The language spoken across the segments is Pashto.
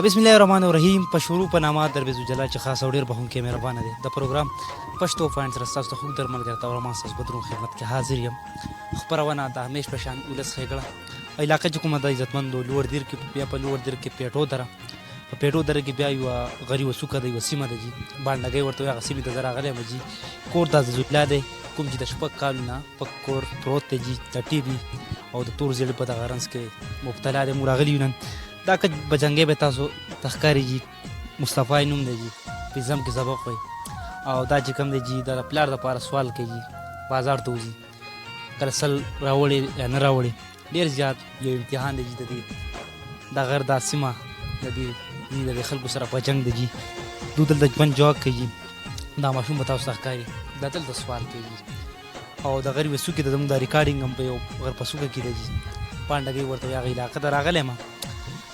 بسم الله الرحمن الرحیم، په شروع په نامه در بیزو جلال چې خاص او ډیر بخښونکی مهربانه دی. د پروګرام پښتو پوینټ سره ستاسو د خوږ در ملګری او ما ستاسو په درون خدمت کې حاضر یم. خپرونه د همیش په شان ولس ښېګڼه علاقه چې کومه ده عزتمندو لوړ دیر کې، بیا په لوړ دیر کې پیټو دره، په پیټو دره کې بیا یوه غریبه څوکه ده، یوه سیمه ده جي بانډګۍ ورته وایي، هغه سیمې ته زه راغلی یم جي. کور د عزیزالله دی کوم چې د 6 کالو نه په کور پروت دی جي، د ټي بي او د تور زیړي په دغه رنځ کې مبتلا دی. موږ راغلي یو نن. دا که بجنګی به تاسو ته ښکاري جي، مصطفی یې نوم دی جي، پنځم کې سبق وایي او دا چې کوم دی جي دا د پلار دپاره سوال کوي جي، بازار ته وځي، کله سل راوړي یا نه راوړي. ډېر زیات یو امتحان دی جي د دې دا غر دا سیمه د دې د دې خلکو سره په جنګ دی جي. دوی دلته ژوند جواب کوي جي. دا ماشوم به تاسو ته ښکاري، دا دلته سوال کوي جي او د غر یوې څوکې ته زموږ دا ریکارډینګ هم په یو غر په څوکه کې دی جي، پانډګۍ ورته وایي، هغه علاقه ته راغلی یم.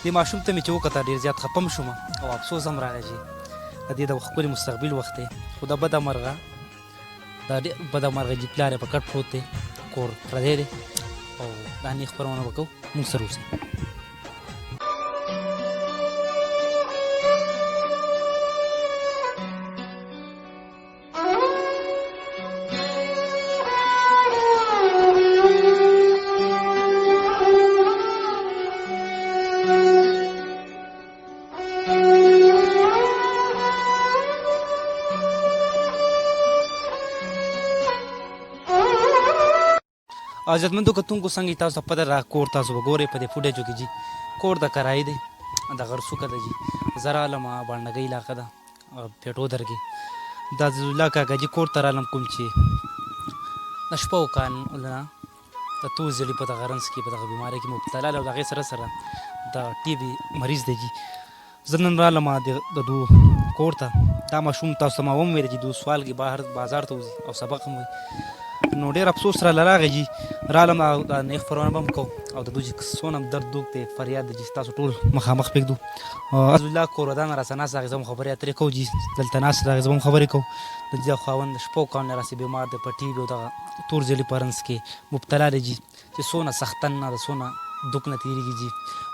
دې ماشوم ته مې چې وکتل ډېر زیات خپه هم شوم او افسوس هم راغی چې د دې د ښکلي مستقبل وخت دی، خو د بده مرغه دا ډېر بده مرغه چې پلار یې په کټ پروت دی، کور پردی دی. او دا نۍ خپرونه به کوو، موږ سره اوسئ. عزتمندو کتونکو، څنګه تاسو ته پته را کور تاسو وګورئ په دې فوټیجو کې جي، کور د کرایې دی، د غر څوکه ده جي، زه رالم بانډګۍ علاقه ده پیټو درګې د عزیزالله کاکا جي کور ته رالم، کوم چې د شپو کالونه د تور زړي په دغه رنځ کې په دغه بیمارۍ کې مبتلا دی او د هغې سره سره د ټي بي مریض دی جي. زه نن رالم د دوی کور ته. دا ماشوم تاسو ته ما وم ویل چې دوی سوال کې بهر بازار ته وځي او سبق هم وایي، نو ډېر افسوس راله راغی جي. رالم دا نۍ خپرونه به هم کوو او د دوی چې څونه درد دوک دی فریاد دی چې تاسو ټول مخامخ پرېږدو. عزیزالله کور ودان راسره ناست، هغې زه هم خبرې اترې کوو جي، دلته ناست دی، هغې زه هم خبرې کوو. د دې خاوند د شپو کالو نه راسې بیمار دی، په ټي بي او دغه تور زیړي په رنځ کې مبتلا دی جي، چې څونه سختن نه د څونه دوک نه تېرېږي جي.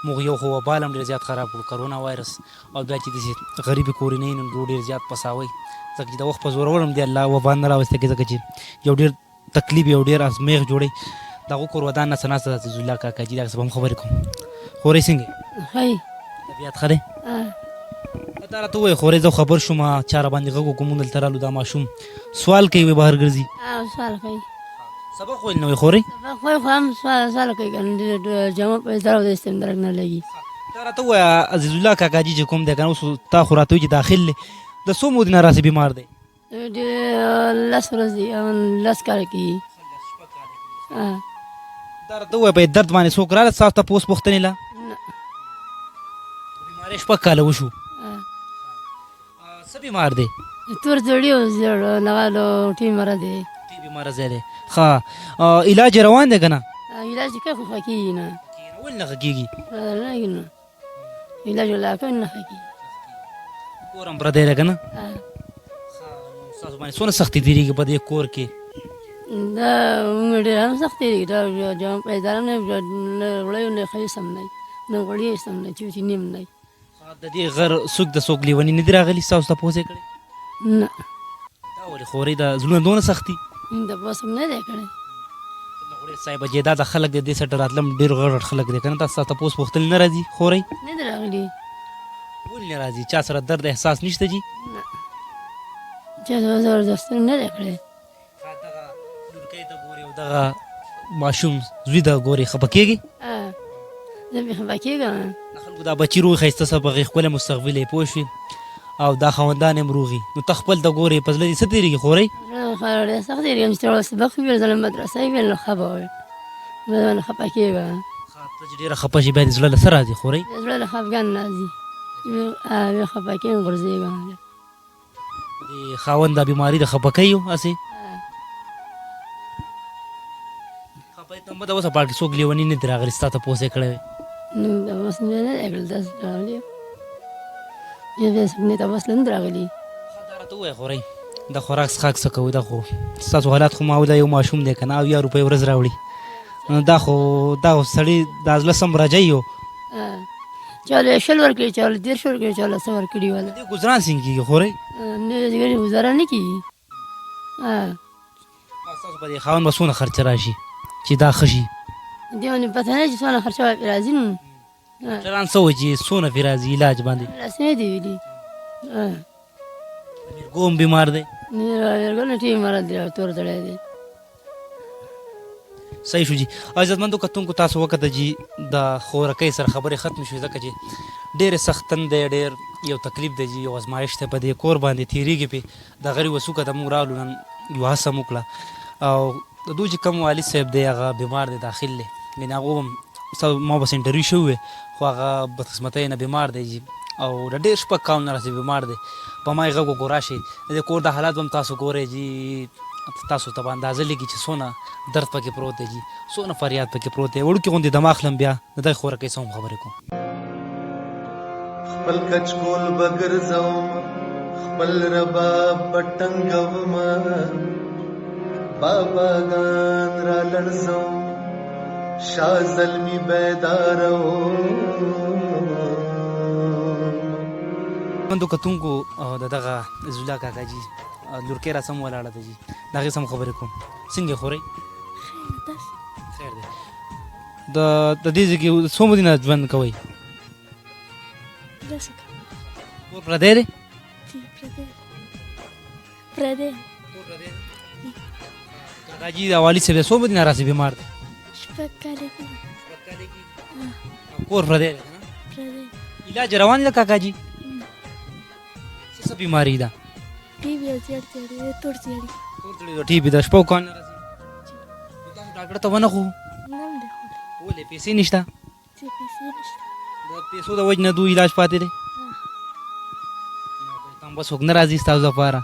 موږ یو خو وبال هم ډېر زیات خراب کړو، کرونا وایرس، او بیا چې داسې غریبې کورنۍ نن دوی ډېر زیات پساوی، ځکه چې د وخت په زورور هم دی الله وبا نه راوستی، ځکه چې یو ډېر تکلیف یو ډېر ازمېښت جوړوي. د هغو کور ودان ناسته ناسته عزیزالله کاکا جي، دغسې به هم خبرې کوم. خورې څنګه یې؟ ښه یې. طبیعت ښه دی؟ تا راته ووایه خورې، زه خبر شوم چا راباندې غږ وکړو، موږ دلته رالو، دا ماشوم سوال کوي، وایي بهر ګرځي. سوال کوي. سبق ویل نه وایي خورې؟ سبق وایي خو هم سوال کوي که نه جامه په درو د استم درک نه لګي. تا راته ووایه عزیزالله کاکا جي چې کوم دی که نه، اوس تا خو راته وایي چې داخل دی، د څو مودې نه راسې بیمار دی؟ 10 ورځې 10 کاله کېږي. دا راته ووایه په درد باندې څوک راغله ستاسو تپوس پوښتنې له؟ نه. بیمارۍ 6 کاله وشو. څه بیمار دی؟ تور زړی او زیړ هغه د ټي مرض دی. ټي بي مرض دی. ښه علاج یې روان دی که نه؟ علاج یې کوي خو ښه کېږي نه. ولې نه ښه کېږي؟ نه علاج ولا کوي نه ښه کېږي. کور هم پردی دی که نه؟ ستاسو باندې څونه سختې تېرېږي په دې کور کې؟ دا موږ ډېر هم سخت تېرېږي، دا جامه پیدا نه نه غوړی نه ښه سم نه نه غوړی سم نه چې نیم نه. د دې غر څوک د څوک لیوني نه دي راغلي ستاسو تپوس یې کړی؟ نه. دا ولې خورې دا زړونه دونه سخت دي؟ تپوس هم نه دی کړی. خورې صاحب چې دا د خلک دی، دې سټه راتلم ډېر غټ غټ خلک دی که نه، تاسو تپوس پوښتنې نه راځي خورې؟ نه دي راغلي. ولې نه راځي؟ چا سره درد احساس نشته جي؟ نه، چا سره زبردستي نه دی کړی. دغه لورکۍ ته ګورې او دغه ماشوم زوی ته ګورې، خفه کېږې؟ زه مې خفه کېږم. د خلکو دا بچي روغ ښایسته سه په غېږ ښکلی مستقبل یې پوه شوې او دا خاوندان یې هم روغي، نو ته خپل ته ګورې په زړه دې څه تېرېږي خورې؟ ډېر سخت تېرېږم چې ټول سبق ویل، زه مدرسه یې ویل، نو ښه به وي، زه نه خفه کېږم. ته چې ډېره خفه شې بیا دې زړه له څه راځي خورې؟ زړه له خفګان راځي، بیا خفه کېږم، غورځېږم. د خاوند دا بیماري د خفه کوي هسې خفه ته مده اوسه پاړ کې څوک لیوني نه دي راغلي ستا تپوس یې کړی وي؟ تپوس مې نه دی کړی، داسې راغلي یو بیا څوک نه تپوس نه راغلي. ښه دا راته ووایه خورۍ د خوراک څښاک څه کوئ؟ دا خو ستاسو حالات خو ما ولیده، یو ماشوم دی که نه 70 روپۍ ورځ راوړي، دا خو دا سړي دا زړه سم رجی یو. چا له 20 ورکړي، چا له 30 ورکړي، چا له څه ورکړي والا. دې ګزران څنګه کېږي خورې؟ نه ځګري ګزاره نه کېږي. ستاسو په دې خاوند به څونه خرچه راشي چې دا ښه شي؟ دې باندې پته نه چې څونه خرچه به پرې راځي. نو ډاکټران څه وایي چې څونه پرې راځي علاج باندې؟ داسې نه دي ویلي. میرګو هم بیمار دی؟ میرګو نه ټیک مرض دی، تور زړی دی. صحیح شو جی. عزتمندو کتونکو تاسو وکته جی د خورکۍ سره خبرې ختمې شوې، ځکه چې ډېر سخت تن دی، ډېر یو تکلیف دی جی، یو ازمایښت دی په دې کور باندې تېرېږي پې. د غریب وسوکه ته موږ راغلو نن یو هڅه مو وکړه. او د دوی چې کوم والد صاحب دی هغه بیمار دی، داخل دی، یعنې هغه هم ما بس انټرویو شوی وی، خو هغه بدقسمتۍ نه بیمار دی جی، او د ډېر شپږ کالو نه راسې بیمار دی. په ما یې غږ وکړو راشئ، د دې کور د حالات به هم تاسو ګورئ جی، تاسو ته به اندازه لګي چې څونه درد پکې پروت دی جی، څونه فریاد پکې پروت دی. وړوکي غوندې دم اخلم، بیا د دغې خورکۍ څخه هم خبرې کوم. خپل کچکول به ګرځوم، خپل رباب به ټنګوم، باباګان را لړزوم، شاه زلمي بیداروم. مندو کتونکو د دغه عزالله کاکا جي لورکۍ را سم ولاړه ده جي، د هغې سم خبرې کوم. څنګه یې خورئ؟ خیر دی. د دې ځای کې څو مودې نه ژوند کوئ؟ کور پردی دی؟ پردی. کور پردی دی. کاکا جي د والد صاحب څو مودې نه راسې بیمار دی؟ شپږ کاله کېږي. شپږ کاله کېږي. کور پردی دی که نه؟ پردی. علاج روان دی کاکا جي؟ څه څه بیماري ده؟ ټي بي او زیړ زیړی، تور زیړی. تور زیړی ده، ټي بي ده، شپږ کال نه راځي. نو تاسو ډاکټر ته ونه خو؟ نه هم دی خوړلی. ولې پیسې نشته؟ چې پیسې نشته. د پیسو د وجې نه دوی علاج پاتې دی؟ نو به څوک نه راځي ستاسو دپاره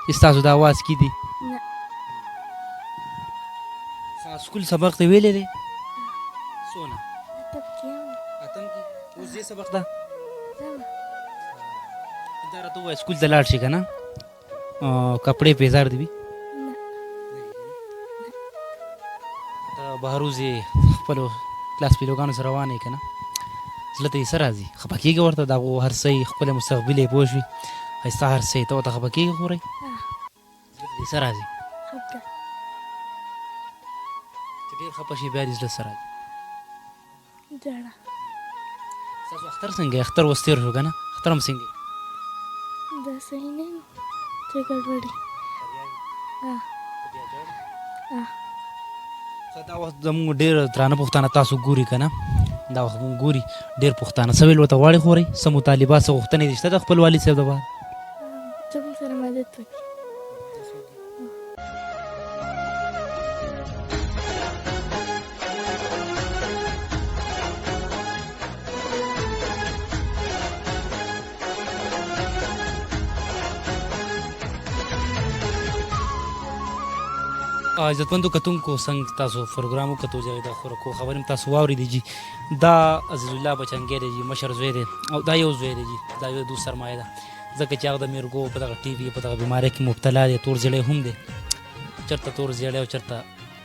چې ستاسو د اواز کې دي؟ نه. سکول سبق دی ویلی دی؟ څونه؟ اتم کې یم. اتم کې؟ اوس دې سبق ده؟ ځم. دا راته ووایه سکول ته لاړ شي که نه کپړې پیزار دي وي؟ نه. ته بهر وځې خپلو کلاس پیلوګانو سره روان یې که نه، زړه ته یې څه راځي؟ خفه کېږي ورته د هغو هر څه یې خپله مستقبل یې پوه شوي، ستا هر څه یې ته ورته خفه کېږي خورئ؟ زړه ته دې څه راځي؟ خفه. چې ډېر خفه شي بیا دې زړه څه راځي؟ ژړا. ستاسو اختر څنګه اختر اوس تېر شو که نه، اختر هم څنګه؟ دا صحیح نه چې ګډوډي. دا وخت زموږ ډېر درانه پښتانه تاسو ګوري که نه، دا وخت موږ ګوري ډېر پښتانه څه ویل ورته غواړي خورئ؟ څه مطالبه څه غوښتنې دې شته د خپل والد صاحب دپاره؟ زموږ سره مدد وکړي. عزتمندو کتونکو څنګه تاسو پروګرام وکتو چې د خورکو خبرې هم تاسو واورېدې جي. دا عزیزالله بچنګی دی جي، مشر زوی دی، او دا یو زوی دی جي، دا یو دو سرمایه ده، ځکه چې هغه د میرګو په دغه ټي بي په دغه بیمارۍ کې مبتلا دی، تور زړی هم دی، چېرته تور زیړی او چېرته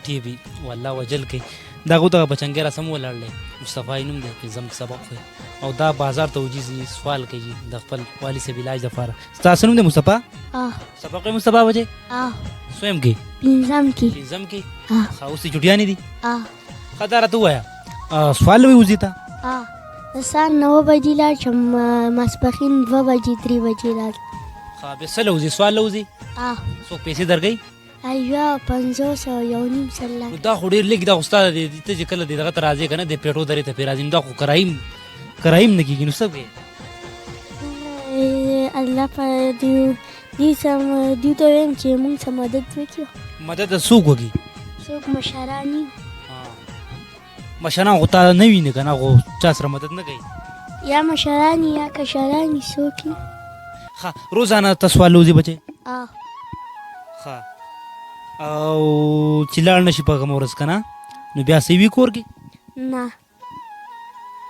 ټي بي، والله وجل کوي. دا هغو دغه بچنګی را سم ولاړ دی، مصطفی یې نوم دی، پنځم کې سبق وایي، او دا بازار ته وځي سوال کوي د خپل والي صاحب علاج دپاره. ستا څه نوم دی مصطفی؟ سبق وایي مصطفی بچی؟ څویم کې؟ پنځم کې. پنځم کې؟ ښه، اوس دې چوټیانې دي؟ ښه، دا راته ووایه سوال وایي وځي ته؟ د سهار 9 بجې لاړ شم، ماسپښین 2 بجې 3 بجې لاړ. ښه، بیا څه له وځي؟ سوال له وځي؟ څوک پیسې درکوي؟ یو 50 او 1.5 لک. نو دا خو ډېر لږ، دا خو ستا دی، ته چې کله دې دغه ته راځې که نه، د پیټو درې ته پرې راځې، نو دا خو کرایم نه کېږي، نو څه کوې؟ الله په دوی سم دوی ته وایم چې موږ څه مدد وکړو. مدد څوک وکړي؟ څوک مشران یي. مشران خو تا نه ویني که نه، خو چا سره مدد نه کوي. یا مشران یا کشران یي، څوک یي. ښه، روزانه ته سوال وځي بچی؟ ښه، او چې لاړ نه شي په کومه ورځ که نه، نو بیا څه وي کور کې؟ نه.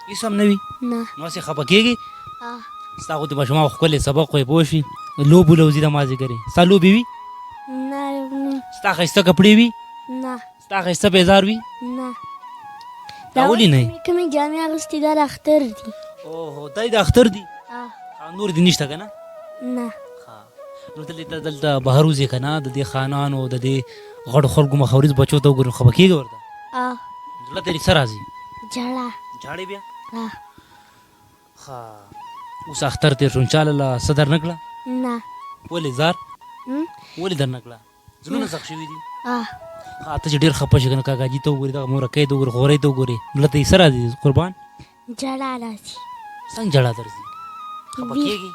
هېڅ هم نه وي؟ نه. نو هسې خفه کېږي؟ ستا خو د ماشومانو ښکلی سبق وایي پوه شوې، لوبو له وځي د مازدیګرې، ستا لوبې وي؟ نه. ستا ښایسته کپړې وي؟ نه. ستا ښایسته پیزار وي؟ نه. دا ولې نه؟ کومې جامې اغوستې دا د اختر دي. اوهو، دا د اختر دي؟ نور دي نشته که نه؟ نه. نو دلته دلته بهر وځې که نه، د دې خانانو د دې غټو خلکو مخوريز بچو ته وګورې، خفه کېږي ورته؟ زړه ته دې څه راځي؟ جړه. جاړې بیا؟ ښه، اوس اختر تېر شو، انشاءالله له څه در نه کړه؟ نه. ولې ځار؟ ولې در نه کړه؟ زړونه سخت شوي دي؟ ښه، ته چې ډېر خفه شې که نه، کاکاجي ته وګورې، دغه مورکۍ ته وګورې، خورۍ ته وګورې، زړه ته یې څه راځي قربان؟ جړا راځي. څنګه جړا درځي؟ خفه کېږي؟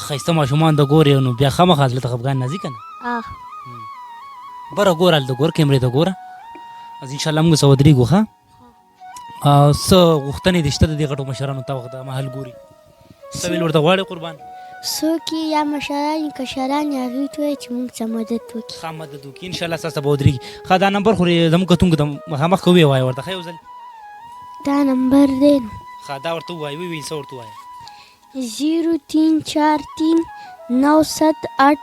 ښایسته ماشومان ته ګورې نو بیا خامخا زړه ته خفګان راځي که نه؟ بره ګوره، هلته ګوره، کیمرې ته ګوره. از انشاءالله موږ سره ودرېږو. ښه، څه غوښتنې دې شته د دې غټو مشرانو ته وخت مهال ګوري، څه ویل ورته غواړې قربان؟ څوک یې یا مشران یې کشران یې، هغوی ته ووایي چې موږ څه مدد وکړي. ښه، مدد وکړي انشاءالله، ستاسو به ودرېږي. ښه، دا نمبر خو زموږ کتونکو ته مخامخ که ویې وایه ورته، ښه یو ځل. دا نمبر دی نو. ښه، دا ورته ووایه، ویې څه ورته ووایه؟ 0 3 4 3 9 7 8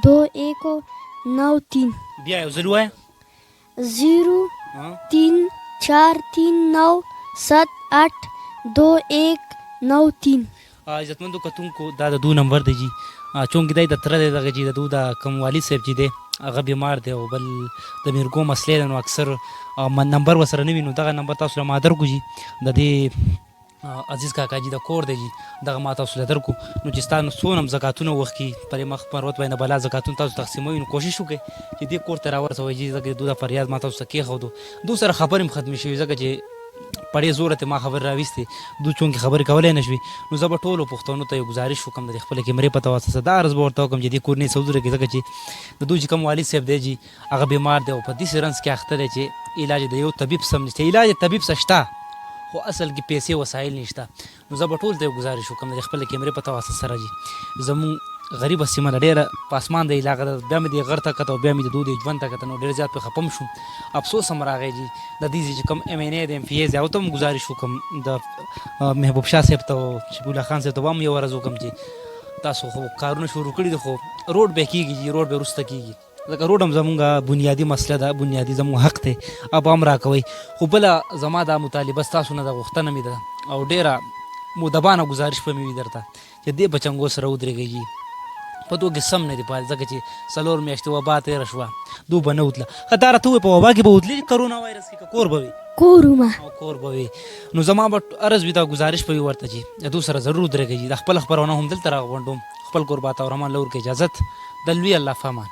2 1 9 3. بیا یو ځل ووایه. 0 3 4 3 9 7 8 2 1 9 3. عزتمندو کتونکو، دا د دوه نمبر دی جی. چونکې دی د تره دی، دغه چې د دوه د کوم والد صاحب چې دی هغه بیمار دی او بل د میرګو مسلې ده، نو اکثر نمبر ورسره نه وي، نو دغه نمبر تاسو له ما درکړو جي. د دې عزیز کاکا جي د کور دی جي، دغه ما تاسو له درکو. نو چې ستا څونه هم زکاتونه وخکي پرې مخ مروت باندې بلا زکاتونه تاسو تقسیموي، نو کوشش وکړئ چې دې کور ته راورسوئ جي، ځکه دوی دا فریاد ما تاسو ته کېښودو. دوی سره خبرې هم ختمې شوې، ځکه چې په ډېر زوره ته ما خبرې راویستې، دوی چونکې خبرې کولی نه شوې. نو زه به ټولو پښتنو ته یو ګزارش وکړم د خپلې کیمرې په توسط سره، دا عرض به ورته وکړم چې دې کورنۍ څه ودرېږي، ځکه چې د دوی چې کوم والد صاحب دی جي هغه بیمار دی او په داسې رنځ کې اخته دی چې علاج د یو طبیب سم نشته. علاج د طبیب څه شته خو اصل کې پیسې وسایل نشته. نو زه به ټول ته یو ګزارش وکړم د خپلې کیمرې په توسط سره جي، زموږ غریبه سیمه ده، ډېره په اسمان د علاقه ده. بیا مې دې غر ته کته او بیا مې د دوی د ژوند ته کته، نو ډېر زیات پرې خفه هم شوم، افسوس هم راغی جي. د دې ځای چې کوم ایم این ای دی، ایم پي ای دی، هغه ته هم ګزارش وکړم، د محبوب شاه صاحب ته او شفیع الله خان صاحب ته به هم یو عرض وکړم چې تاسو خو کارونه شروع کړي دي، خو روډ به کېږي جي، روډ به وروسته کېږي، ځکه روډ هم زمونږ بنیادي مسله ده، بنیادي زموږ حق دی، او به هم راکوئ. خو بله زما دا مطالبه ستاسو نه ده، غوښتنه مې ده او ډېره مودبانه ګزارش به مې وي درته چې دې بچنګو سره ودرېږئ جي. په دوه کې سم نه دي پاتې، ځکه چې 4 میاشتې وبا تېره شوه، دوی به نه وتله. ښه، دا راته ووایه، په وبا کې به وتلې کرونا وایرس کې که کور به وي؟ کور ومه. او کور به وي. نو زما به عرض وي، دا ګزارش به وي ورته چې دوی سره ضرور ودرېږئ جي. د خپله خپرونه هم دلته راغونډوم، خپل کوربه عطاالرحمن لور کې اجازت، د لوی الله فامان.